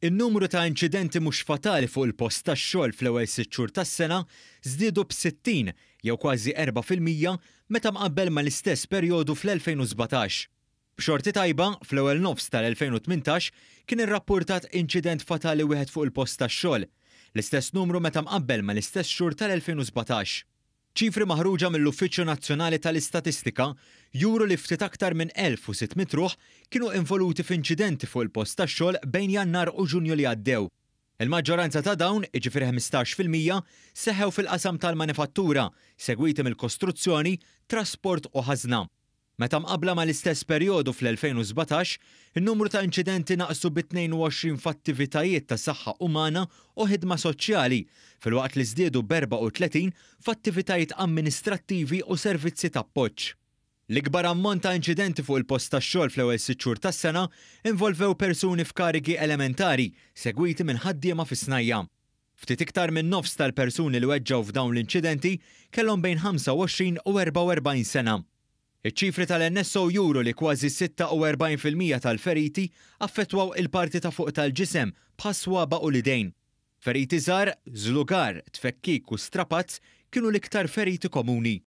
In-numru ta' inċidenti mhux fatali fuq il-post tax-xogħol fl-ewwel 6 xhur tas-sena żdiedu b'60 jew kważi 4% meta mqabbel mal-istess perjodu fl-2017. B'xorti tajba, fl-ewwel nofs tal-2018 kien irrappurtat inċident fatali wieħed fuq il-post tax-xogħol, l-istess numru meta mqabbel mal-istess xhur tal-2017. Ċifri maħruġa mill-Uffiċċju Nazzjonali tal-Istatistika juru li ftit aktar minn 1,600 ruħ kienu involuti f'inċidenti fuq il-post tax-xogħol bejn Jannar u Ġunju li għaddew. Il-maġġoranza ta' dawn, jiġifieri 15%, seħħew fil-qasam tal-manifattura, segwiti mill-kostruzzjoni, trasport u ħażna. Meta mqabbla mal-istess perjodu fl-2017, in-numru ta' inċidenti naqsu bi 22 f'attivitajiet ta' saħħa umana u ħidma soċjali, filwaqt li żdiedu b'34 f'attivitajiet amministrattivi u servizzi ta' appoġġ. L-ikbar ammont ta' inċidenti fuq il-post tax-xogħol fl-ewwel 6 xhur tas-sena involvew persuni f'karigi elementari, segwiti minn ħaddiema fis-snajja'. Ftit iktar minn nofs tal-persuni li weġġgħu f'dawn l-inċidenti kellhom bejn 25 u 44 sena. Iċ-ċifri tal-NSO juru li kważi 46% tal-feriti affettwaw il-parti ta' fuq tal-ġisem bħas-swaba' u l-idejn. Feriti żgħar, żlugar, tfekkik u strapazz kienu l-iktar feriti komuni.